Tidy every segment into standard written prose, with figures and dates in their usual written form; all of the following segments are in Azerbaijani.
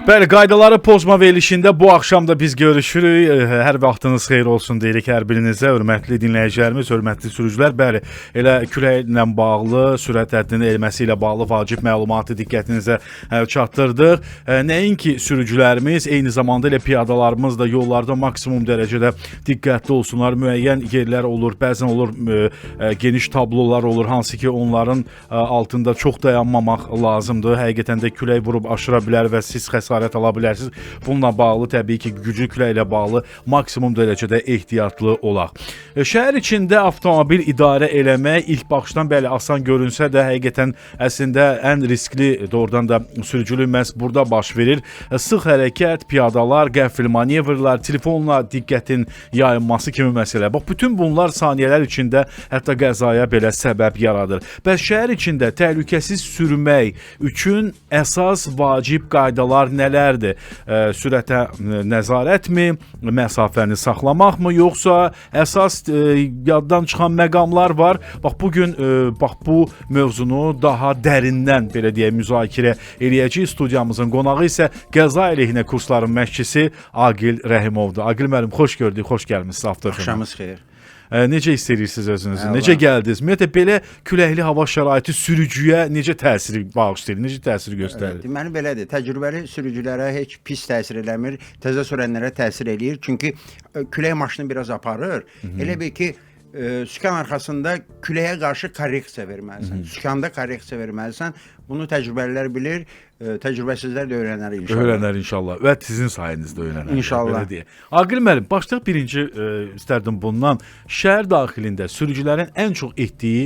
Bəli, qaydaları pozma verilişində bu axşam da biz görüşürük. Hər vaxtınız xeyir olsun deyirik hər birinizə, hörmətli dinləyicilərimiz, hörmətli sürücülər. Bəli, elə küləklə bağlı, sürət həddinin eləməsi ilə bağlı vacib məlumatı diqqətinizə çatdırdıq. Nəinki sürücülərimiz, eyni zamanda elə piyadalarımız da yollarda maksimum dərəcədə diqqətli olsunlar. Müəyyən yerlər olur, bəzən olur geniş tablolar olur, hansı ki onların altında çox dayanmamaq lazımdır. Həqiqətən də külək vurub aşıra bilər və siz xəsarət ala bilərsiniz. Bununla bağlı təbii ki, güclü küləklə bağlı maksimum dərəcədə ehtiyatlı olaq. Şəhər içində avtomobil idarə eləmək ilk baxışdan bəli asan görünsə də həqiqətən əslində ən riskli doğrudan da sürücülük məhz burada baş verir. Sıx hərəkət, piyadalar, qəfil manevrlar, telefonla diqqətin yayınması kimi məsələ. Bax bütün bunlar saniyələr içində hətta qəzaya belə səbəb yaradır. Bəs şəhər içində təhlükəsiz sürmək üçün əsas vacib qaydalar nələrdir? Sürətə nəzarətmi, məsafəni saxlamaqmı, yoxsa əsas yaddan çıxan məqamlar var? Bax bu gün bax bu mövzunu daha dərindən belə deyək müzakirə eləyəcəyik. Studiyamızın qonağı isə qəza əleyhinə kursların məşqçisi Aqil Rəhimovdur. Aqil müəllim, xoş gördük, xoş gəlmisiniz Avto FM-ə. Axşamınız xeyir. Necə hiss edirsiniz özünüzü? Əla. Necə gəldiniz? Ümumiyyətlə belə küləkli hava şəraiti sürücüyə necə təsir bağışlayır, necə təsir göstərir? Deməli belədir. Təcrübəli sürücülərə heç pis təsir eləmir, təzə sürənlərə təsir eləyir. Çünki külək maşını biraz aparır. Elə bil ki, sükan arxasında küləyə qarşı korreksiya verməlisən. Sükanda korreksiya verməlisən. Bunu təcrübəlilər bilir, təcrübəsizlər də öyrənər inşallah. Öyrənər inşallah və sizin sayenizdə öyrənər. İnşallah. Belə deyək. Aqil müəllim, başlayaq birinci istərdim bundan. Şəhər daxilində sürücülərin ən çox etdiyi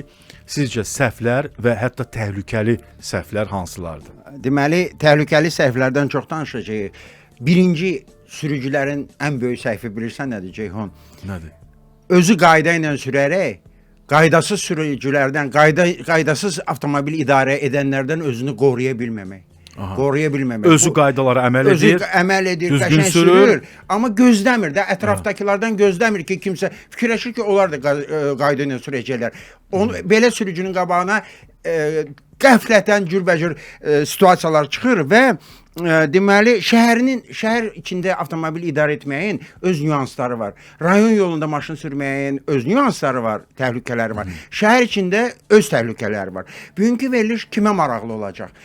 sizcə səhvlər və hətta təhlükəli səhvlər hansılardır? Deməli, təhlükəli səhvlərdən çox danışacağıq. Birinci sürücülərin ən böyük səhvi bilirsən nədir, Ceyhun? Nədir? Özü qayda ilə sürərək qaydasız sürücülərdən, qaydasız avtomobil idarə edənlərdən özünü qoruya bilməmək. Aha. Qoruya bilməmək. Özü qaydalara əməl Özü edir. əməl edir, düzgün qəşəng sürür. sürür, amma gözləmir də, ətrafdakılardan gözləmir ki, kimsə fikirləşir ki, onlar da qayda ilə sürəcəklər. Onu belə sürücünün qabağına qəflətən cürbəcür situasiyalar çıxır və deməli şəhər içində avtomobil idarə etməyin öz nüansları var. Rayon yolunda maşın sürməyin öz nüansları var, təhlükələri var. Şəhər içində öz təhlükələri var. Bugünkü veriliş kimə maraqlı olacaq?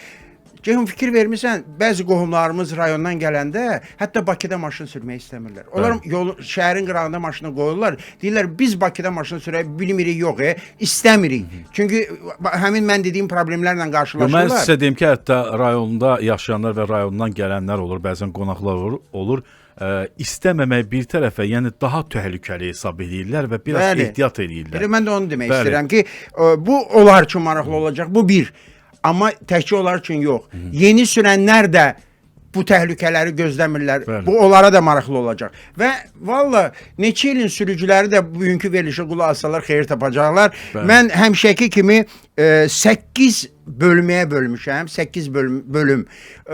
Ceyhun, fikir vermisən, bəzi qohumlarımız rayondan gələndə hətta Bakıda maşın sürmək istəmirlər. Onlar yolu şəhərin qırağında maşını qoyurlar. Deyirlər biz Bakıda maşın sürə bilmirik, yox, istəmirik. Çünki həmin mən dediyim problemlərlə Yo, qarşılaşırlar. mən sizə deyim ki, hətta rayonda yaşayanlar və rayondan gələnlər olur, bəzən qonaqlar olur. İstəməmək bir tərəfə, yəni daha təhlükəli hesab eləyirlər və biraz Bəli. ehtiyat eləyirlər. Elə mən də onu demək Bəli. istəyirəm ki, bu onlar üçün maraqlı olacaq. Bu bir. Amma təkcə onlar üçün yox. Yeni sürənlər də bu təhlükələri gözləmirlər. Bəli. Bu onlara da maraqlı olacaq. Və valla neçə ilin sürücüləri də bugünkü verilişə qulaq assalar xeyir tapacaqlar. Bəli. Mən həmişəki kimi 8 bölməyə bölmüşəm. 8 bölüm.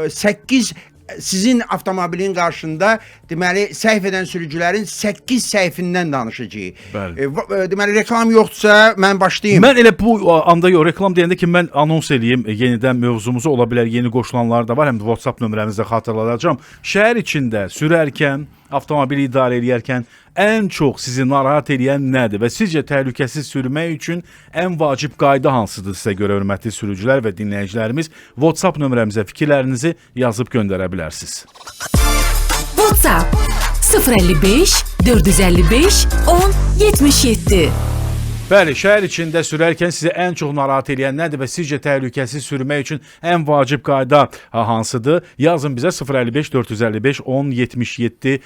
8 sizin avtomobilin qarşında deməli səhv edən sürücülərin 8 səhvindən danışacağıq. Bəli. Deməli reklam yoxdursa mən başlayım. Mən elə bu anda yox, reklam deyəndə ki, mən anons eləyim yenidən mövzumuzu, ola bilər yeni qoşulanlar da var, həm də WhatsApp nömrəmizi də xatırladacağam. Şəhər içində sürərkən, avtomobili idarə eləyərkən ən çox sizi narahat eləyən nədir və sizcə təhlükəsiz sürmək üçün ən vacib qayda hansıdır sizə görə, hörmətli sürücülər və dinləyicilərimiz? WhatsApp nömrəmizə fikirlərinizi yazıb göndərə bilərsiniz. WhatsApp 055 455 10 77. Bəli, şəhər içində sürərkən sizi ən çox narahat eləyən nədir və sizcə təhlükəsiz sürmək üçün ən vacib qayda hansıdır? Yazın bizə 055 455 10 77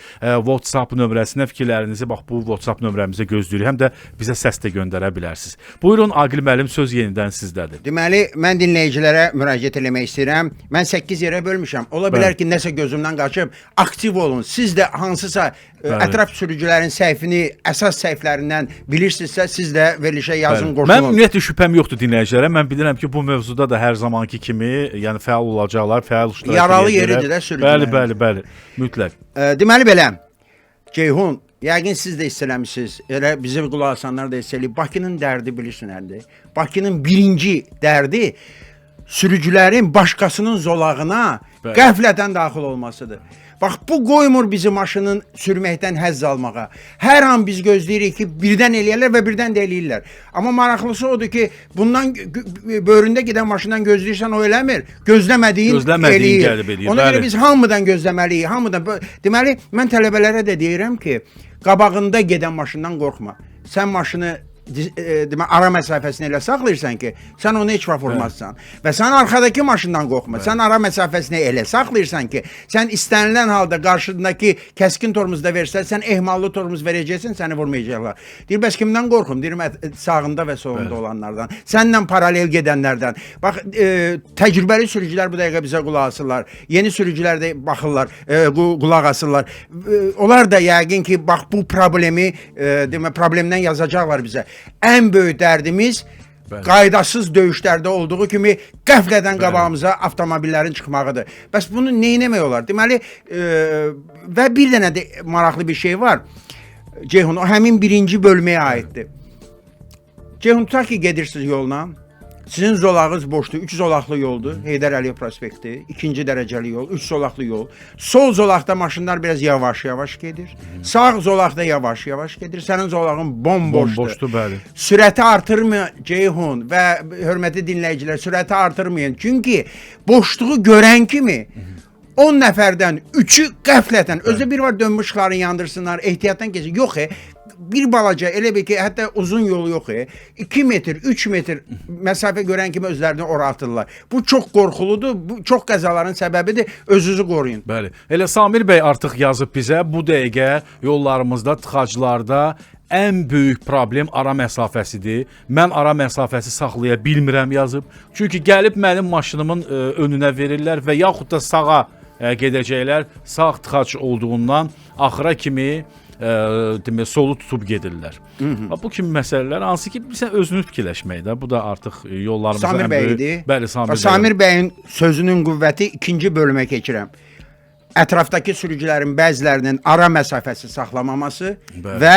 WhatsApp nömrəsinə fikirlərinizi, bax bu WhatsApp nömrəmizə gözləyirik. Həm də bizə səs də göndərə bilərsiniz. Buyurun Aqil müəllim, söz yenidən sizdədir. Deməli, mən dinləyicilərə müraciət eləmək istəyirəm. Mən 8 yerə bölmüşəm. Ola bilər ki, nəsə gözümdən qaçıb. Aktiv olun. Siz də hansısa ətraf sürücülərin səhvini, əsas səhvlərindən bilirsinizsə, siz də verilişə yazın, Bəli. Mən qoşulun. ümumiyyətlə şübhəm yoxdur dinləyicilərə. Mən bilirəm ki, bu mövzuda da hər zamanki kimi, yəni fəal olacaqlar, fəal iştirak Yaralı eləyəcəklər. yeridir də sürücülərin. Bəli, bəli, bəli. Mütləq. Deməli belə, Ceyhun, yəqin siz də hiss eləmisiniz. Elə bizi qulaq asanlar da hiss eləyib. Bakının dərdi bilirsin nədir? Bakının birinci dərdi Sürücülərin başqasının zolağına qəflətən daxil olmasıdır. Bax, bu qoymur bizi maşının sürməkdən həzz almağa. Hər an biz gözləyirik ki, birdən eləyərlər və birdən də eləyirlər. Amma maraqlısı odur ki, bundan böyründə gedən maşından gözləyirsən, o eləmir. Gözləmədiyin Gözləmədiyin eləyir. gəlib eləyir, Ona görə bəli. biz hamıdan gözləməliyik, hamıdan. Deməli, mən tələbələrə də deyirəm ki, qabağında gedən maşından qorxma. Sən maşını demək ara məsafəsini elə saxlayırsan ki, sən onu heç vaxt vurmazsan. Və sən arxadakı maşından qorxma. Sən ara məsafəsini elə saxlayırsan ki, sən istənilən halda qarşındakı kəskin tormozda versən, sən ehmallı tormoz verəcəksən, səni vurmayacaqlar. Deyir, bəs kimdən qorxum? Deyirəm, sağında və solunda olanlardan. Səninlə paralel gedənlərdən. Bax, təcrübəli sürücülər bu dəqiqə bizə qulaq asırlar. Yeni sürücülər də baxırlar, qulaq asırlar. Onlar da yəqin ki, bax bu problemi, demə problemdən yazacaqlar bizə. Ən böyük dərdimiz qaydasız döyüşlərdə olduğu kimi qəflətən qabağımıza avtomobillərin çıxmağıdır. Bəs bunu nə etmək olar? Deməli, və bir dənə də maraqlı bir şey var. Ceyhun, o həmin birinci bölməyə aiddir. Ceyhun, tutaq ki, gedirsiniz yolla. Sizin zolağınız boşdur, 3 zolaqlı yoldur. Heydər Əliyev prospekti, 2-ci dərəcəli yol, 3 zolaqlı yol. Sol zolaqda maşınlar biraz yavaş-yavaş gedir. Sağ zolaqda yavaş-yavaş gedir. Sənin zolağın bomboşdur. Bomboşdur, bəli. Sürəti artırma Ceyhun və hörmətli dinləyicilər, sürəti artırmayın. Çünki boşluğu görən kimi 10 nəfərdən 3-ü qəflətən, özü bir var dönmüş işıqlarını yandırsınlar, ehtiyatdan keçsin. Yox, bir balaca, elə bil ki, hətta uzun yolu yox, 2 metr, 3 metr məsafə görən kimi özlərini ora atırlar. Bu çox qorxuludur, bu çox qəzaların səbəbidir. Özünüzü qoruyun. Bəli. Elə Samir bəy artıq yazıb bizə, bu dəqiqə yollarımızda, tıxaclarda ən böyük problem ara məsafəsidir. Mən ara məsafəsi saxlaya bilmirəm yazıb. Çünki gəlib mənim maşınımın önünə verirlər və yaxud da sağa gedəcəklər. Sağ tıxac olduğundan axıra kimi demək, solu tutub gedirlər. Bu kimi məsələlər hansı ki, sən özünü fikirləşməkdə. Bu da artıq yollarımızda Samir ən bəy böyük. idi. Bəli, Samir bəy. Samir bəyin sözünün qüvvəti ikinci bölümə keçirəm. Ətrafdakı sürücülərin bəzilərinin ara məsafəsi saxlamaması və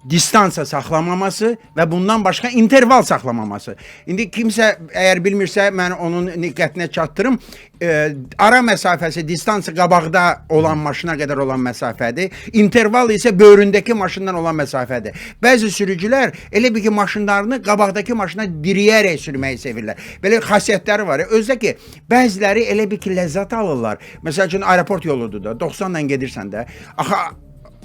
distansiya saxlamaması və bundan başqa interval saxlamaması. İndi kimsə əgər bilmirsə, mən onun diqqətinə çatdırım. Ara məsafəsi, distansiya qabaqda olan maşına qədər olan məsafədir. İnterval isə böyründəki maşından olan məsafədir. Bəzi sürücülər elə bil ki, maşınlarını qabaqdakı maşına diriyərək sürməyi sevirlər. Belə xasiyyətləri var. Özdə ki, bəziləri elə bil ki, ləzzət alırlar. Məsəl üçün, aeroport yoludur da, 90 ilə gedirsən də. Axı,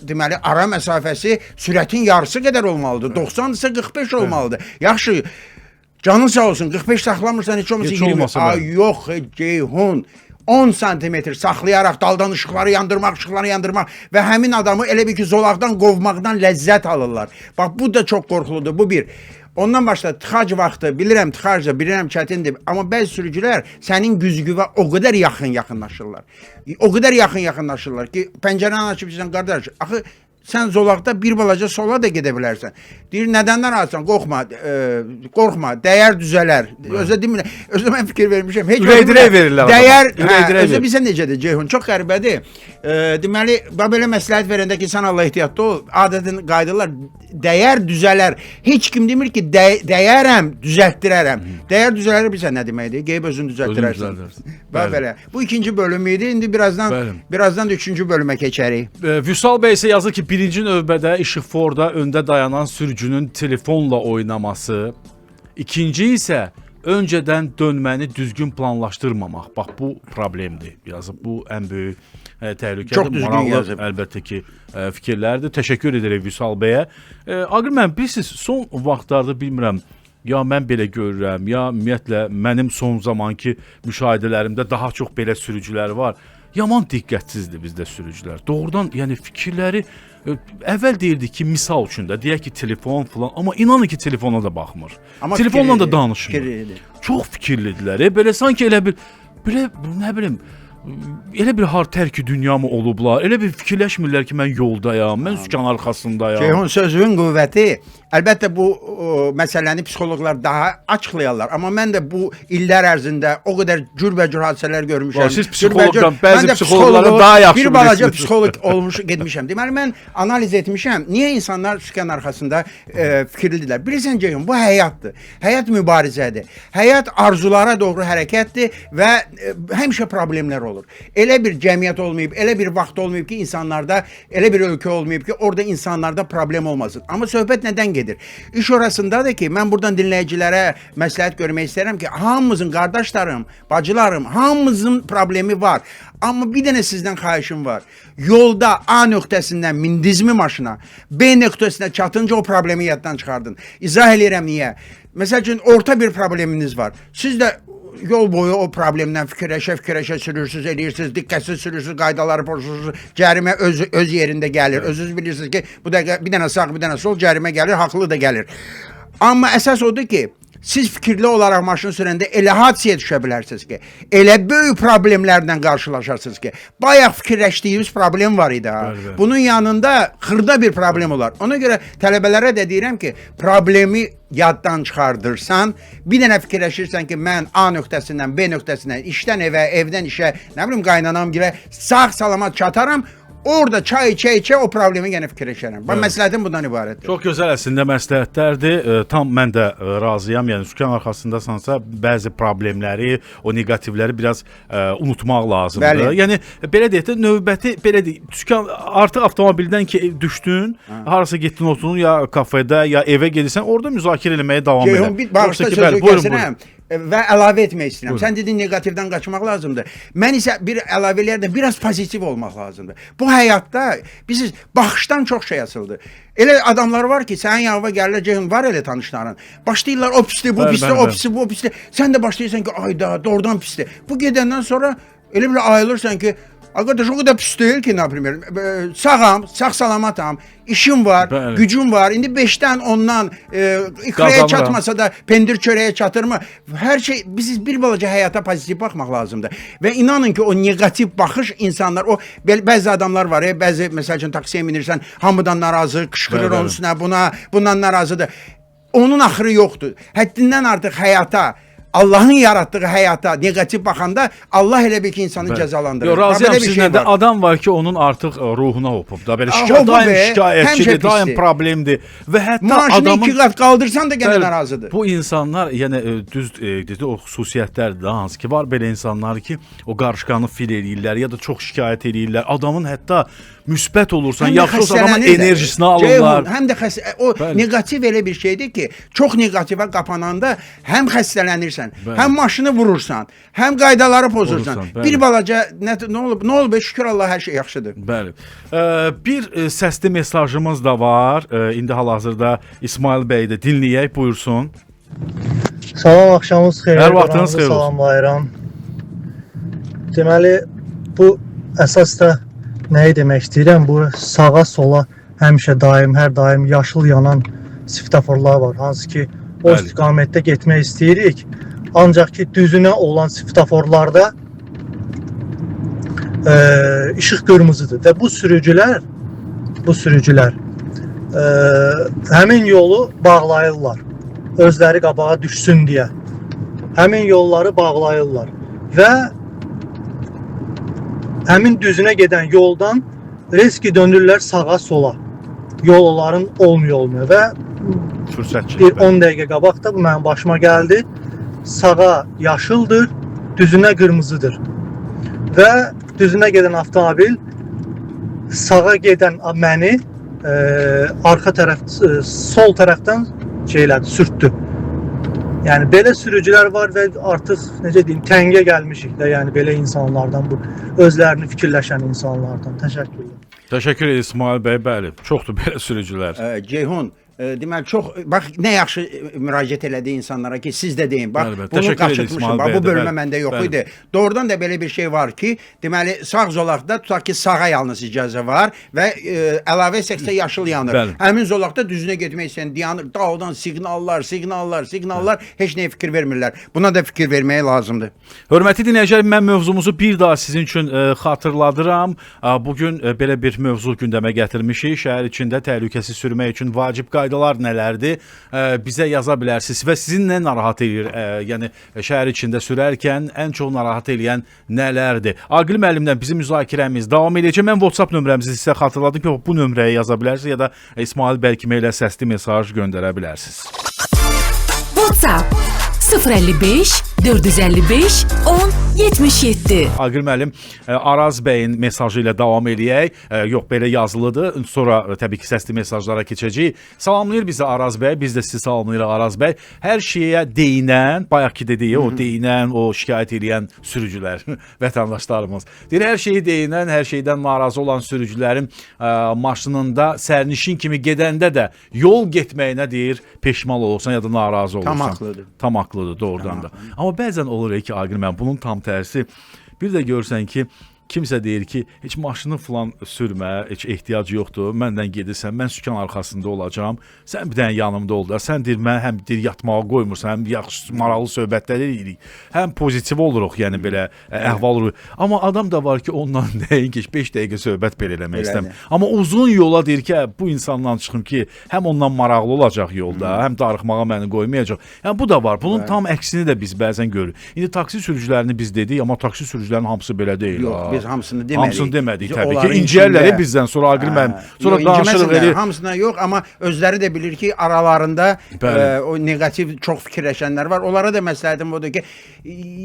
deməli, ara məsafəsi sürətin yarısı qədər olmalıdır. 90 isə 45 olmalıdır. Yaxşı, canın sağ olsun, 45 saxlamırsan, heç olmasa Heç 20. olmasa Ay, bəli. yox, Ceyhun. 10 santimetr saxlayaraq daldan işıqları yandırmaq, işıqları yandırmaq və həmin adamı elə bil ki, zolaqdan qovmaqdan ləzzət alırlar. Bax, bu da çox qorxuludur, bu bir. Ondan başqa tıxac vaxtı, bilirəm tıxacdır, bilirəm çətindir, amma bəzi sürücülər sənin güzgüvə o qədər yaxın yaxınlaşırlar. O qədər yaxın yaxınlaşırlar ki, pəncərəni açıb deyirsən, qardaş, axı sən zolaqda bir balaca sola da gedə bilərsən. Deyir, nədən narahatsan? Qorxma, qorxma, dəyər düzələr. Özə demirlər, özə mən fikir vermişəm. Heç Ürək dirək verirlər adama. Dəyər, Ürək dirək özə verir. bizə necədir Ceyhun? Çox qəribədir. Deməli, bax belə məsləhət verəndə ki, sən Allah ehtiyatlı ol, adətən qaydalar dəyər düzələr. Heç kim demir ki, dəyərəm, düzəltdirərəm. Dəyər düzələr bilirsən nə deməkdir? Qeyb özün düzəltdirərsən. Özün düzəldərsən. Bax belə. Bu ikinci bölüm idi. İndi birazdan da üçüncü bölümə keçərik. Vüsal bəy isə yazır ki, birinci növbədə işıqforda öndə dayanan sürücünün telefonla oynaması, ikinci isə öncədən dönməni düzgün planlaşdırmamaq. Bax, bu problemdir. Yazıb, bu ən böyük təhlükədir. Çox düzgün Maraqlı, yazıb. əlbəttə ki, fikirlərdir. Təşəkkür edirik Vüsal bəyə. Aqil müəllim, bilirsiniz, son vaxtlarda bilmirəm, ya mən belə görürəm, ya ümumiyyətlə mənim son zamanki müşahidələrimdə daha çox belə sürücülər var. Yaman diqqətsizdir bizdə sürücülər. Doğrudan, yəni fikirləri əvvəl deyirdik ki, misal üçün də deyək ki, telefon falan, amma inanın ki, telefona da baxmır. Amma Telefonla da fikirlidir, danışmır. fikirlidir. Çox fikirlidirlər. Belə sanki elə bir belə nə bilim elə bir har tərki dünya mı olublar? Elə bir fikirləşmirlər ki, mən yoldayam, mən sükan arxasındayam. Ceyhun, sözünün qüvvəti Əlbəttə bu məsələni psixoloqlar daha açıqlayarlar. Amma mən də bu illər ərzində o qədər cürbəcür hadisələr görmüşəm. Siz psixoloqdan, bəzi psixoloqlardan daha yaxşı bir balaca bilirsiniz. Psixoloq olmuş getmişəm. Deməli mən analiz etmişəm. Niyə insanlar sükan arxasında fikirlidirlər? Bilirsən Ceyhun, bu həyatdır. Həyat mübarizədir. Həyat arzulara doğru hərəkətdir və həmişə problemlər olur. Elə bir cəmiyyət olmayıb, elə bir vaxt olmayıb ki, insanlarda, elə bir ölkə olmayıb ki, orada insanlarda problem olmasın. Amma söhbət nədən gedir? İş orasındadır ki, mən buradan dinləyicilərə məsləhət görmək istəyirəm ki, hamımızın qardaşlarım, bacılarım, hamımızın problemi var. Amma bir dənə sizdən xahişim var. Yolda A nöqtəsindən mindizmi maşına, B nöqtəsinə çatınca o problemi yaddan çıxardın. İzah eləyirəm niyə. Məsəl üçün orta bir probleminiz var. Siz də yol boyu o problemdən fikirləşə sürürsüz, eləyirsiniz, diqqətsiz sürürsüz, qaydaları pozursunuz, cərimə öz yerində gəlir. Özünüz bilirsiniz ki, bu dəqiqə bir dənə sağ, bir dənə sol cərimə gəlir, haqlı da gəlir. Amma əsas odur ki, siz fikirli olaraq maşın sürəndə elə hadisəyə düşə bilərsiniz ki, elə böyük problemlərlə qarşılaşarsınız ki, bayaq fikirləşdiyimiz problem var idi ha. Bəli, bəli. Bunun yanında xırda bir problem olar. Ona görə tələbələrə də deyirəm ki, problemi yaddan çıxardırsan, bir dənə fikirləşirsən ki, mən A nöqtəsindən B nöqtəsinə, işdən evə, evdən işə, nə bilim qaynanam gilə sağ salamat çataram. Orada çay içə-içə o problemi yenə fikirləşərəm. Bax məsləhətim bundan ibarətdir. Çox gözəl əslində məsləhətlərdir. Tam mən də razıyam. Yəni sükan arxasındasansa bəzi problemləri, o neqativləri biraz unutmaq lazımdır. Bəli. Yəni belə deyək də növbəti belə deyək, sükan artıq avtomobildən ki düşdün, harasa getdin oturdun ya kafedə ya evə gedirsən, orada müzakirə eləməyə davam elə. Ceyhun, bir bağışla Yoxsa ki, sözü bəli, buyurun, kəsirəm və əlavə etmək istəyirəm. Sən dedin neqativdən qaçmaq lazımdır. Mən isə bir əlavə eləyərdim, biraz pozitiv olmaq lazımdır. Bu həyatda bilirsiniz, baxışdan çox şey asılıdır. Elə adamlar var ki, sənin yanına gəlirlər, Ceyhun, var elə tanışların. Başlayırlar o pisdir, bu Bəli, pisdir, bəli, o bəli. pisdir, bu pisdir. Sən də başlayırsan ki, ayda, doğrudan pisdir. Bu gedəndən sonra elə belə ayılırsan ki, arkadaş o qədər pis deyil ki, например. Sağam, sağ salamatam, işim var, Bəli. gücüm var. İndi 5-dən 10-dan ikraya Qazanıram. çatmasa da pendir çörəyə çatırmı? Hər şey biz bir balaca həyata pozitiv baxmaq lazımdır. Və inanın ki, o neqativ baxış insanlar, o bəzi adamlar var, bəzi məsəl üçün taksiyə minirsən, hamıdan narazı, qışqırır Bəli, onun üstünə, buna, bundan narazıdır. Onun axırı yoxdur. Həddindən artıq həyata, Allahın yaratdığı həyata neqativ baxanda Allah elə bil ki insanı cəzalandırır. Yox, razıyam Bax, belə bir sizinlə şey də. var. Adam var ki, onun artıq ruhuna hopub da belə Hopub, daim həmişə şikayətçidir, daim pisdir. problemdir və hətta Maaşını adamın iki qat qaldırsan da yenə Bəli, narazıdır. Bu insanlar, yəni düz dedi o xüsusiyyətlərdir də, hansı ki var belə insanlar ki, o qarışqanı fil eləyirlər ya da çox şikayət eləyirlər. Adamın hətta müsbət olursan, Həm də yaxşı olsan adamın xəstələnir də. enerjisini alırlar. Ceyhun, həm də o Bəli. neqativ elə bir şeydir ki, çox neqativə qapananda həm xəstələnirsən, Bəli. həm maşını vurursan, həm qaydaları pozursan. Pozursan, bəli. Bir balaca nə olub? Nə olub? Şükür Allah hər şey yaxşıdır. Bəli. Bir səsli mesajımız da var. İndi hal-hazırda İsmail bəyi də dinləyək, buyursun. Salam, axşamınız xeyir. Hər vaxtınız xeyir olsun. Salamlayıram. Deməli, bu əsas da nəyi demək istəyirəm? Bu sağa sola həmişə daim, hər daim yaşıl yanan svetoforlar var. Hansı ki, o Bəli. istiqamətdə getmək istəyirik. Ancaq ki, düzünə olan svetoforlarda işıq qırmızıdır və bu sürücülər həmin yolu bağlayırlar. Özləri qabağa düşsün deyə. Həmin yolları bağlayırlar və həmin düzünə gedən yoldan riski dönürlər sağa sola. Yol onların olmuyor və Fürsətçilik. bir 10 dəqiqə qabaq da bu mənim başıma gəldi. Sağa yaşıldır, düzünə qırmızıdır. Və düzünə gedən avtomobil sağa gedən məni arxa tərəf sol tərəfdən şey elədi, sürtdü. Yəni belə sürücülər var və artıq necə deyim, təngə gəlmişik də, yəni belə insanlardan, bu özlərini fikirləşən insanlardan. Təşəkkürlər. Təşəkkür edirəm İsmail bəy, bəli. Çoxdur belə sürücülər. Ceyhun, deməli çox bax nə yaxşı müraciət elədi insanlara ki, siz də deyin. Bax Bəli, bəli. bunu Təşəkkür edirik qaçırtmışım. İsmail Bax bəyə bu də, bölmə bəli. məndə yox Bəli. idi. Doğrudan da belə bir şey var ki, deməli sağ zolaqda tutaq ki, sağa yalnız icazə var və əlavə etsəksə yaşıl yanır. Bəli. Həmin zolaqda düzünə getmək istəyən dayanır, dağdan siqnallar, siqnallar, siqnallar, heç nəyə fikir vermirlər. Buna da fikir vermək lazımdır. Hörmətli dinləyicilər, mən mövzumuzu bir daha sizin üçün xatırladıram. Bugün belə bir mövzu gündəmə gətirmişik. Şəhər içində təhlükəsiz sürmək üçün vacib qaydalar. Qaydalar nələrdir? Bizə yaza bilərsiniz və sizi nə narahat eləyir? Yəni şəhər içində sürərkən ən çox narahat eləyən nələrdir? Aqil müəllimlə bizim müzakirəmiz davam edəcək. Mən WhatsApp nömrəmizi sizə xatırladım ki, bu nömrəyə yaza bilərsiniz ya da İsmail bəy kimi elə səsli mesaj göndərə bilərsiniz. WhatsApp 055 455 10 77. Aqil müəllim, Araz bəyin mesajı ilə davam eləyək. Yox, belə yazılıdır. Sonra təbii ki, səsli mesajlara keçəcəyik. Salamlayır bizi Araz bəy, biz də sizi salamlayırıq Araz bəy. Hər şeyə deyinən, bayaqki dediyi o deyinən, o şikayət eləyən sürücülər, vətəndaşlarımız. Deyir, hər şeyi deyinən, hər şeydən narazı olan sürücülərin maşınında sərnişin kimi gedəndə də yol getməyinə deyir, peşman olursan ya da narazı olursan. Tam haqlıdır. Tam haqlıdır doğrudan da. Amma bəzən olur ki, Aqil müəllim, bunun tam tərsi. Bir də görürsən ki, kimsə deyir ki, heç maşını filan sürmə, heç ehtiyac yoxdur. Məndən gedirsən, mən sükan arxasında olacağam. Sən bir dənə yanımda ol da. Sən deyir, mən həm deyir yatmağa qoymursan, həm yaxşı maraqlı söhbətlər eləyirik. Həm pozitiv oluruq, yəni belə əhval ruh. Amma adam da var ki, ondan nəinki 5 dəqiqə söhbət belə eləmək Elədir. istəmir. Amma uzun yola deyir ki, hə, bu insandan çıxım ki, həm ondan maraqlı olacaq yolda, həm darıxmağa məni qoymayacaq. Yəni bu da var. Bunun tam əksini də biz bəzən görürük. İndi taksi sürücülərini biz dedik, amma taksi sürücülərinin hamısı belə deyil. Yox, ha. biz hamısını demədik. Hamısını demədik Biz təbii ki. onların İncəyərlər içində- bizdən sonra Aqil müəllim. Sonra Yox, danışırıq inciməsinlər. elə. Hamısına yox, amma özləri də bilir ki, aralarında Bəli. o neqativ çox fikirləşənlər var. Onlara da məsləhətim odur ki,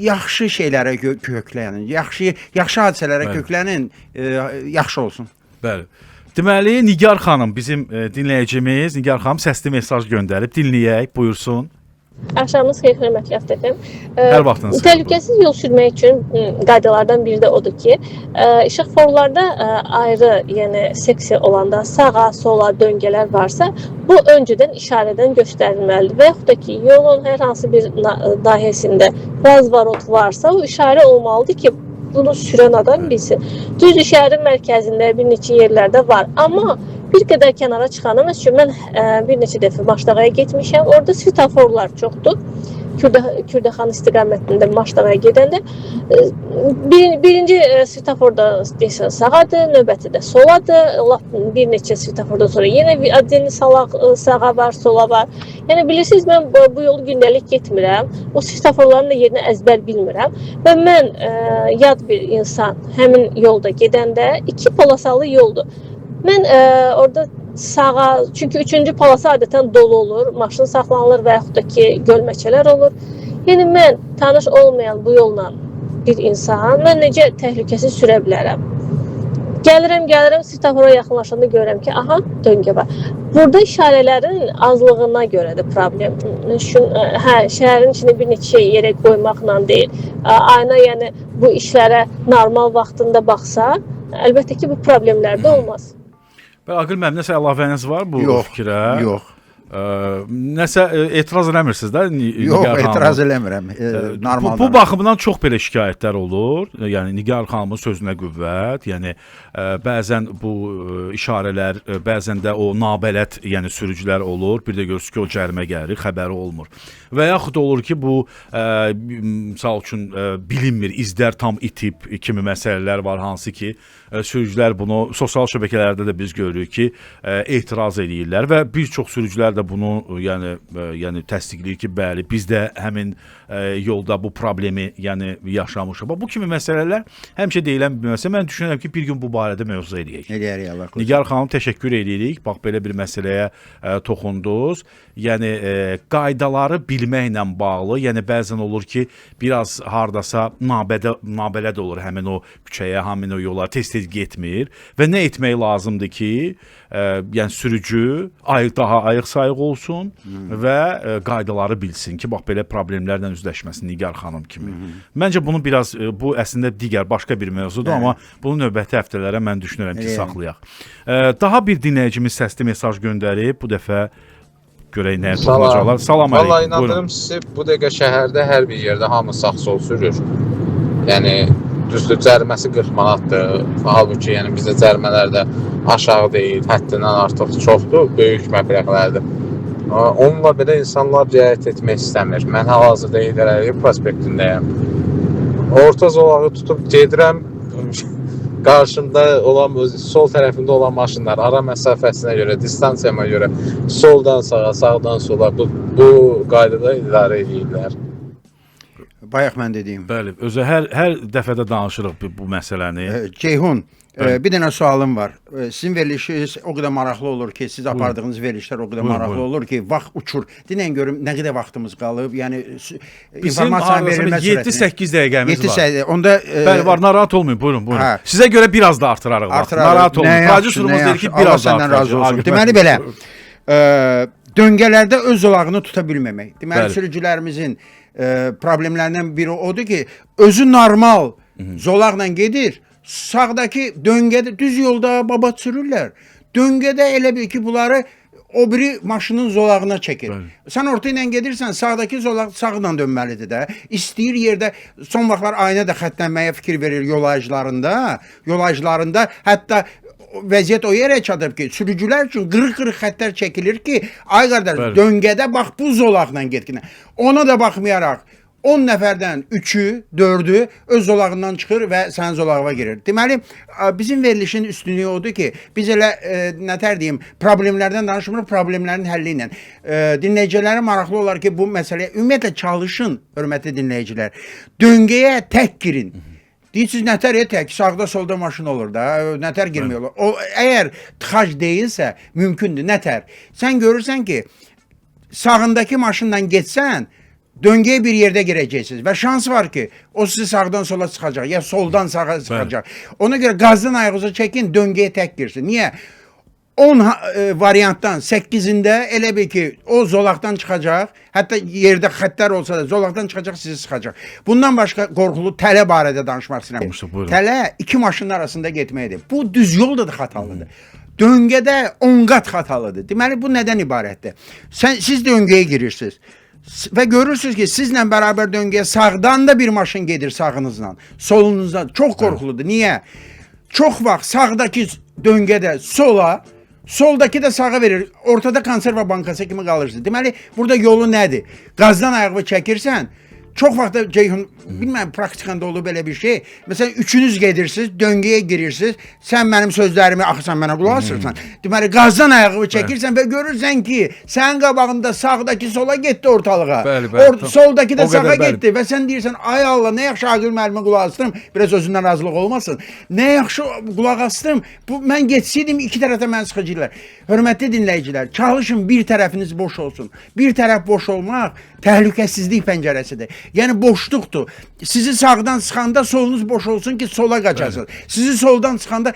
yaxşı şeylərə köklənin, yaxşı yaxşı hadisələrə Bəli. köklənin, yaxşı olsun. Bəli. Deməli Nigar xanım bizim dinləyicimiz Nigar xanım səsli mesaj göndərib. Dinləyək, buyursun. Axşamınız xeyir, hörmətli ATV. Hər vaxtınız xeyir. Təhlükəsiz yol sürmək üçün qaydalardan biri də odur ki, işıqforlarda ayrı, yəni seksiya olanda sağa, sola döngələr varsa, bu öncədən işarədən göstərilməlidir və yaxud da ki, yolun hər hansı bir nahiyəsində razvarot varsa, o işarə olmalıdır ki, bunu sürən adam bilsin. Düzdür, şəhərin mərkəzində bir neçə yerlərdə var, amma bir qədər kənara çıxanda, məsəl üçün mən bir neçə dəfə Maşdağaya getmişəm. Orada svetoforlar çoxdur. Kürdəxan istiqamətində Maşdağaya gedəndə birinci svetoforda deyirsən sağadır, növbəti də soladır. Lap bir neçə svetofordan sonra yenə bir adeni sağa var, sola var. Yəni bilirsiniz, mən bu yolu gündəlik getmirəm. O svetoforların da yerini əzbər bilmirəm və mən yad bir insan həmin yolda gedəndə iki polosalı yoldur. Mən orada sağa, çünki üçüncü polasa adətən dolu olur, maşın saxlanılır və yaxud da ki, gölməçələr olur. Yəni mən tanış olmayan bu yolla bir insan, mən necə təhlükəsiz sürə bilərəm? Gəlirəm, svetofora yaxınlaşanda görürəm ki, aha, döngə var. Burada işarələrin azlığına görədir problem. Hə, şəhərin içində bir neçə şey yerə qoymaqla deyil. Ayna, yəni bu işlərə normal vaxtında baxsa, əlbəttə ki, bu problemlər də olmaz. Bəli, Aqil müəllim, nəsə əlavəniz var bu Yox, fikrə? Yox. Nəsə etiraz eləmirsiniz də Yox, Nigar xanım? etiraz eləmirəm. Normal. Bu baxımdan çox belə şikayətlər olur. Yəni Nigar xanımın sözünə qüvvət, yəni bəzən bu işarələr, bəzən də o nabələd, yəni sürücülər olur. Bir də görürsüz ki, o cərimə gəlir, xəbəri olmur. Və yaxud olur ki, bu misal üçün bilinmir, izlər tam itib kimi məsələlər var, hansı ki, sürücülər bunu sosial şəbəkələrdə də biz görürük ki, etiraz eləyirlər və bir çox sürücülər də bunu yəni təsdiqləyir ki, bəli, biz də həmin yolda bu problemi yəni yaşamışıq. Bax, bu kimi məsələlər həmişə deyilən bir məsələ. Mən düşünürəm ki, bir gün bu barədə mövzu eləyək. Eləyərik, Allah qoysun. Nigar xanım, təşəkkür eləyirik. Bax, belə bir məsələyə toxundunuz. Yəni qaydaları bilməklə bağlı, yəni bəzən olur ki, biraz hardasa nabələd olur həmin o küçəyə, həmin o yola tez-tez getmir və nə etmək lazımdır ki, yəni sürücü daha ayıq-sayıq olsun və qaydaları bilsin ki, bax belə problemlərlə üzləşməsin Nigar xanım kimi. Məncə bunu biraz bu əslində digər başqa bir mövzudur, amma bunu növbəti həftələrə mən düşünürəm ki, saxlayaq. Daha bir dinləyicimiz səsli mesaj göndərib. Bu dəfə görək nəyə toxunacaqlar. Salam Vallahi əleyküm. inandırım sizi, bu dəqiqə şəhərdə hər bir yerdə hamı sağ-sol sürür. Yəni düzdür, cəriməsi 40 manatdır. Halbuki yəni bizdə cərimələr də aşağı deyil, həddindən artıq çoxdur, böyük məbləğlərdir. Onunla belə insanlar riayət etmək istəmir. Mən hal-hazırda Heydər Əliyev prospektindəyəm. Orta zolağı tutub gedirəm. Qarşımda olan, sol tərəfimdə olan maşınlar ara məsafəsinə görə, distansiyama görə soldan sağa, sağdan sola bu qaydada idarə edirlər. Bayaq mən dediyim. Bəli, özü hər dəfədə danışırıq bu məsələni. Ceyhun, bir dənə sualım var. Sizin verilişiniz o qədər maraqlı olur ki, siz apardığınız verilişlər o qədər maraqlı olur ki, vaxt uçur. Dinən görüm nə qədər vaxtımız qalıb? Yəni informasiyanın verilmə sürətini. 7-8 dəqiqəmiz var. 7-8. Onda Bəli, var, narahat olmayın. Buyurun, buyurun. Hə. Sizə görə biraz da artırarıq vaxt. Narahat olmayın. Prodüserimiz deyir ki, biraz da Allah səndən razı olsun. artıracaq. Deməli belə, döngələrdə öz zolağını tuta bilməmək. Deməli Bəli. sürücülərimizin problemlərindən biri odur ki, özü normal zolaqla gedir, sağdakı döngədə düz yolda babat sürürlər. Döngədə elə bil ki, bunları o biri maşının zolağına çəkir. Bəli. Sən orta ilə gedirsən, sağdakı zolaq sağla dönməlidir də. İstəyir yerdə son vaxtlar ayna da xətlənməyə fikir verir yol ayrıcılarında. Yol ayrıcılarında hətta vəziyyət o yerə çatıb ki, sürücülər üçün qırıq-qırıq xəttlər çəkilir ki, ay qardaş, Bəli. döngədə bax bu zolaqla getginə. Ona da baxmayaraq 10 nəfərdən 3-ü, 4-ü öz zolağından çıxır və sənin zolağına girir. Deməli, bizim verilişin üstünlüyü odur ki, biz elə nətər deyim, problemlərdən danışmırıq, problemlərin həlli ilə. Dinləyicilərə maraqlı olar ki, bu məsələyə ümumiyyətlə çalışın, hörmətli dinləyicilər. Döngəyə tək girin. Deyirsiniz, nətər tək, sağda solda maşın olur da, nətər girmək olar. O, əgər tıxac deyilsə, mümkündür, nətər. Sən görürsən ki, sağındakı maşınla getsən, döngəyə bir yerdə girəcəksiniz və şans var ki, o sizi sağdan sola çıxacaq, ya soldan sağa çıxacaq. Ona görə qazdan ayağınızı çəkin, döngəyə tək girsin. Niyə? 10 variantdan 8-ində elə bil ki, o zolaqdan çıxacaq, hətta yerdə xəttlər olsa da zolaqdan çıxacaq, sizi sıxacaq. Bundan başqa qorxulu tələ barədə danışmaq istəyirəm. Buyurun. Tələ iki maşının arasında getməkdir. Bu düz yolda da xatalıdır. Döngədə 10 qat xatalıdır. Deməli bu nədən ibarətdir? Siz döngəyə girirsiniz və görürsünüz ki, sizlə bərabər döngəyə sağdan da bir maşın gedir sağınızla, solunuzdan. Çox qorxuludur. Niyə? Çox vaxt sağdakı döngədə sola, soldakı da sağa verir. Ortada konserva bankası kimi qalırsınız. Deməli, burada yolu nədir? Qazdan ayağını çəkirsən, çox vaxt da Ceyhun, bilmirəm praktikanda olub belə bir şey. Məsələn, üçünüz gedirsiniz, döngəyə girirsiniz. Sən mənim sözlərimi, axı sən mənə qulaq asırsan. Deməli, qazdan ayağını çəkirsən və görürsən ki, sənin qabağında sağdakı sola getdi ortalığa. Bəli, bəli. Soldakı da O qədər, sağa bəli. getdi və sən deyirsən, ay Allah, nə yaxşı Aqil müəllimə qulaq astım. Biraz özündən razılıq olmasın. Nə yaxşı qulaq astım. Bu mən getsəydim iki tərəfdə məni sıxacaqlar. Hörmətli dinləyicilər, çalışın bir tərəfiniz boş olsun. Bir tərəf boş olmaq təhlükəsizlik pəncərəsidir. Yəni boşluqdur. Sizi sağdan sıxanda solunuz boş olsun ki, sola qaçasınız. Sizi soldan sıxanda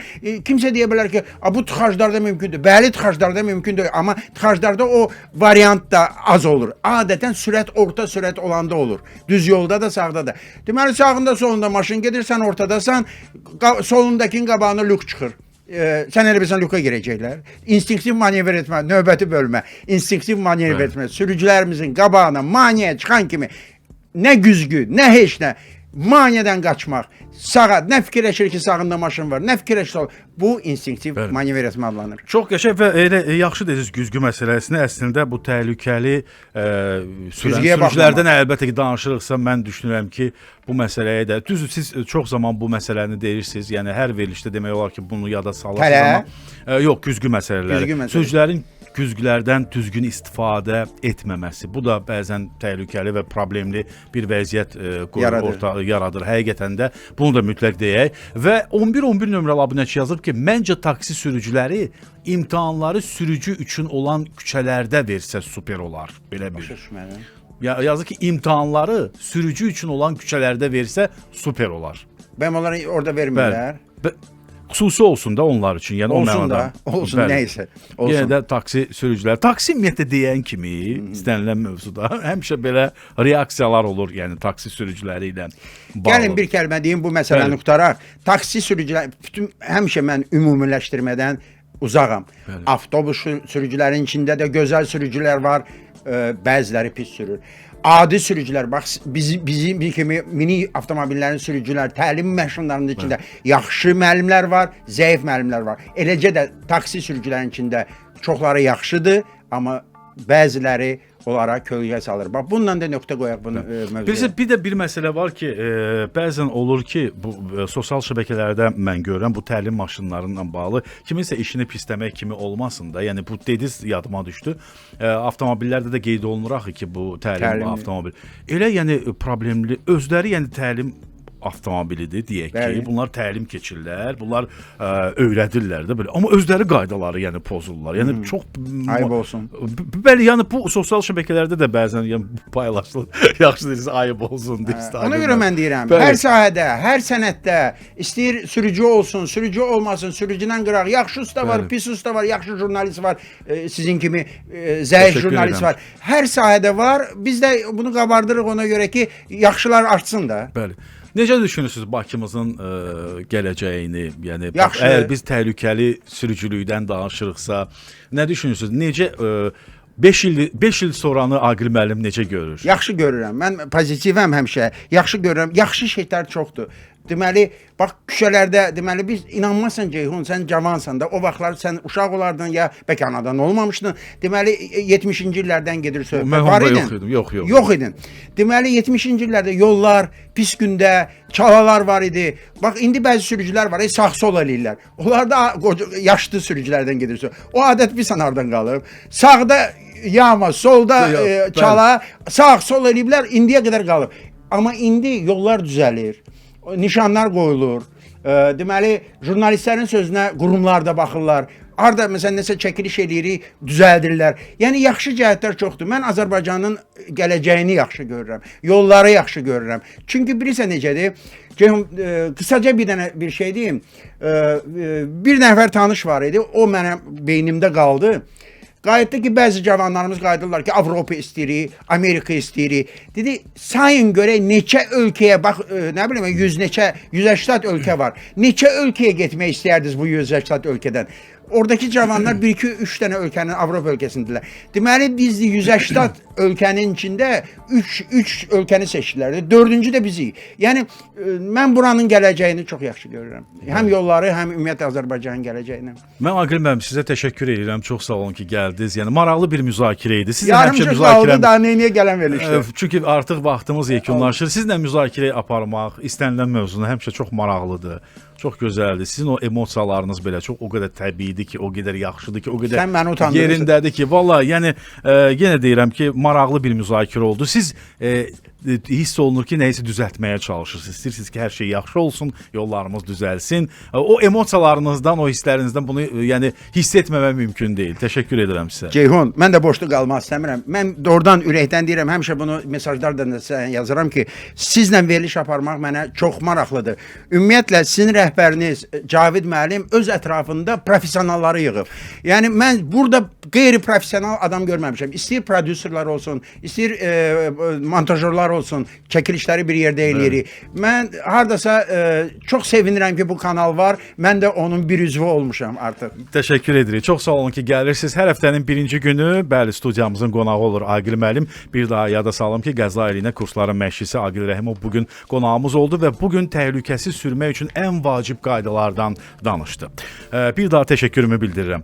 kimsə deyə bilər ki, bu tıxaclarda mümkündür. Bəli, tıxaclarda mümkündür, amma tıxaclarda o variant da az olur. Adətən sürət orta sürət olanda olur. Düz yolda da, sağda da. Deməli sağında solunda maşın gedir, sən ortadasan, solundakinin qabağına lük çıxır. Sən elə bilsən lüka girəcəklər. İnstinktiv manevr etmə, növbəti bölmə. İnstinktiv manevr etmə. Sürücülərimizin qabağına maneə çıxan kimi nə güzgü, nə heç nə maneədən qaçmaq. Sağa nə fikirləşir ki, sağında maşın var, nə fikirləşir sol. Bu instinktiv manevr etmə adlanır. Çox qəşəng və elə yaxşı dediniz güzgü məsələsini. Əslində bu təhlükəli sürən sürücülərdən əlbəttə ki danışırıqsa mən düşünürəm ki, bu məsələyə də düzdür siz çox zaman bu məsələni deyirsiniz. Yəni hər verilişdə demək olar ki, bunu yada salırsınız amma yox güzgü məsələləri. Güzgü məsələsi. Sürücülərin güzgülərdən düzgün istifadə etməməsi. Bu da bəzən təhlükəli və problemli bir vəziyyət Yaradır. Yaradır. Həqiqətən də bunu da mütləq deyək. Və 11-11 nömrəli abunəçi yazıb ki, məncə taksi sürücüləri imtahanları sürücü üçün olan küçələrdə versə super olar. Belə bir. Başa düşmədim. Ya, yazır ki, imtahanları sürücü üçün olan küçələrdə versə super olar. Bəyəm onları orada vermirlər. Bəli. Xüsusi olsun da onlar üçün. Yəni Olsun o mənada. da, olsun, Bəli. nəysə, olsun. Yenə də taksi sürücülər. Taksi ümumiyyətlə deyən kimi istənilən mövzuda həmişə belə reaksiyalar olur, yəni taksi sürücüləri ilə bağlı. Gəlin bir kəlmə deyim bu məsələni Bəli. qurtaraq. Taksi sürücülər bütün həmişə mən ümumiləşdirmədən uzağam. Bəli. Avtobus sürücülərin içində də gözəl sürücülər var, bəziləri pis sürür. Adi sürücülər, bax bizim kimi mini avtomobillərin sürücülər, təlim maşınlarının içində yaxşı müəllimlər var, zəif müəllimlər var. Eləcə də taksi sürücülərin içində çoxları yaxşıdır, amma bəziləri onlara kölgə salır. Bax bununla da nöqtə qoyaq bunu mövzuya. Bilirsiz, bir də bir məsələ var ki, bəzən olur ki, bu sosial şəbəkələrdə mən görürəm bu təlim maşınlarıyla bağlı kiminsə işini pisləmək kimi olmasın da. Yəni bu dediz yadıma düşdü. Avtomobillərdə də qeyd olunur axı ki, bu təlim avtomobil. Elə yəni problemli özləri, yəni təlim avtomobilidir deyək ki, bunlar təlim keçirlər, bunlar öyrədirlər də belə. Amma özləri qaydaları yəni pozurlar. Yəni çox Ayıb olsun. Bəli, yəni bu sosial şəbəkələrdə də bəzən yəni paylaşılır. Yaxşı deyirsiz, ayıb olsun deyirsiz. Ona görə mən deyirəm, hər sahədə, hər sənətdə istəyir sürücü olsun, sürücü olmasın, sürücüdən qıraq, yaxşı usta var, pis usta var, yaxşı jurnalist var, sizin kimi zəif Təşəkkür jurnalist edirəm. var. Hər sahədə var. Biz də bunu qabardırıq ona görə ki, yaxşılar artsın da. Bəli. Necə düşünürsüz Bakımızın gələcəyini? Yəni bax, Yaxşı. əgər biz təhlükəli sürücülükdən danışırıqsa, nə düşünürsüz? Necə 5 il 5 il sonranı Aqil müəllim necə görür? Yaxşı görürəm. Mən pozitivəm həmişə. Yaxşı görürəm. Yaxşı şeylər çoxdur. Deməli, bax küçələrdə, deməli biz inanmazsan Ceyhun, sən cavansan da, o vaxtlar sən uşaq olardın ya bəlkə anadan olmamışdın. Deməli 70-ci illərdən gedir söhbət. Mən Var onda idin? yox idim, yox, yox. Yox idin. Deməli 70-ci illərdə yollar pis gündə, çalalar var idi. Bax indi bəzi sürücülər var, sağ-sol eləyirlər. Onlar da qoca, yaşlı sürücülərdən gedir söhbət. O adət bir hardan qalıb. Sağda yama, solda çala, sağ sol eləyiblər, indiyə qədər qalıb. Amma indi yollar düzəlir, nişanlar qoyulur. Deməli jurnalistlərin sözünə qurumlar da baxırlar. Harda məsələn nəsə çəkiliş eləyirik, düzəldirlər. Yəni yaxşı cəhətlər çoxdur. Mən Azərbaycanın gələcəyini yaxşı görürəm. Yolları yaxşı görürəm. Çünki bilirsən necədir? Ceyhun, qısaca bir dənə bir şey deyim. Bir nəfər tanış var idi. O mənə beynimdə qaldı. Qayıtdı ki, bəzi cavanlarımız qayıdırlar ki, Avropa istəyirik, Amerika istəyirik. Dedi, sayın görək neçə ölkəyə, bax, nə bilim, 100 neçə, 180 ölkə var. Neçə ölkəyə getmək istəyərdiniz bu 180 ölkədən? Oradakı cavanlar 1, 2, 3 dənə ölkənin Avropa ölkəsindilər. Deməli, biz 180 ölkənin içində 3 ölkəni seçdilər. Dördüncü də bizik. Yəni, mən buranın gələcəyini çox yaxşı görürəm. Həm yolları, həm ümumiyyətlə Azərbaycanın gələcəyini. Mən Aqil müəllim sizə təşəkkür edirəm. Çox sağ olun ki, gəldiniz. Yəni maraqlı bir müzakirə idi. Sizlə həmişə Yarımçıq qaldı, müzakirə daha neynəyə gələn verilişdir. Çünki artıq vaxtımız yekunlaşır. Sizlə müzakirə aparmaq istənilən mövzunu həmişə çox maraqlıdır. Çox gözəldir. Sizin o emosiyalarınız belə çox o qədər təbiidir ki, o qədər yaxşıdır ki, o qədər Sən məni utandırırsan. yerindədir ki, vallahi yəni yenə deyirəm ki, maraqlı bir müzakirə oldu. Siz hiss olunur ki, nəyisə düzəltməyə çalışırsınız. İstəyirsiniz ki, hər şey yaxşı olsun, yollarımız düzəlsin. O emosiyalarınızdan, o hisslərinizdən bunu yəni hiss etməmək mümkün deyil. Təşəkkür edirəm sizə. Ceyhun, mən də boşluq qalmaq istəmirəm. Mən doğrudan ürəkdən deyirəm, həmişə bunu mesajlarla da sizə yazıram ki, sizlə veriliş aparmaq mənə çox maraqlıdır. Ümumiyyətlə sizin rəhbəriniz Cavid müəllim öz ətrafında professionalları yığıb. Yəni mən burada qeyri-professional adam görməmişəm. İstəyir prodüserlər olsun, istəyir montajörlər olsun, çəkilişləri bir yerdə eləyirik. Mən hardasa çox sevinirəm ki, bu kanal var. Mən də onun bir üzvü olmuşam artıq. Təşəkkür edirik. Çox sağ olun ki, gəlirsiniz. Hər həftənin birinci günü, bəli, studiyamızın qonağı olur Aqil müəllim. Bir daha yada salım ki, qəza eləyinə kursların məşqçisi Aqil Rəhimov bu gün qonağımız oldu və bu gün təhlükəsiz sürmək üçün ən vacib qaydalardan danışdı. Bir daha təşəkkürümü bildirirəm.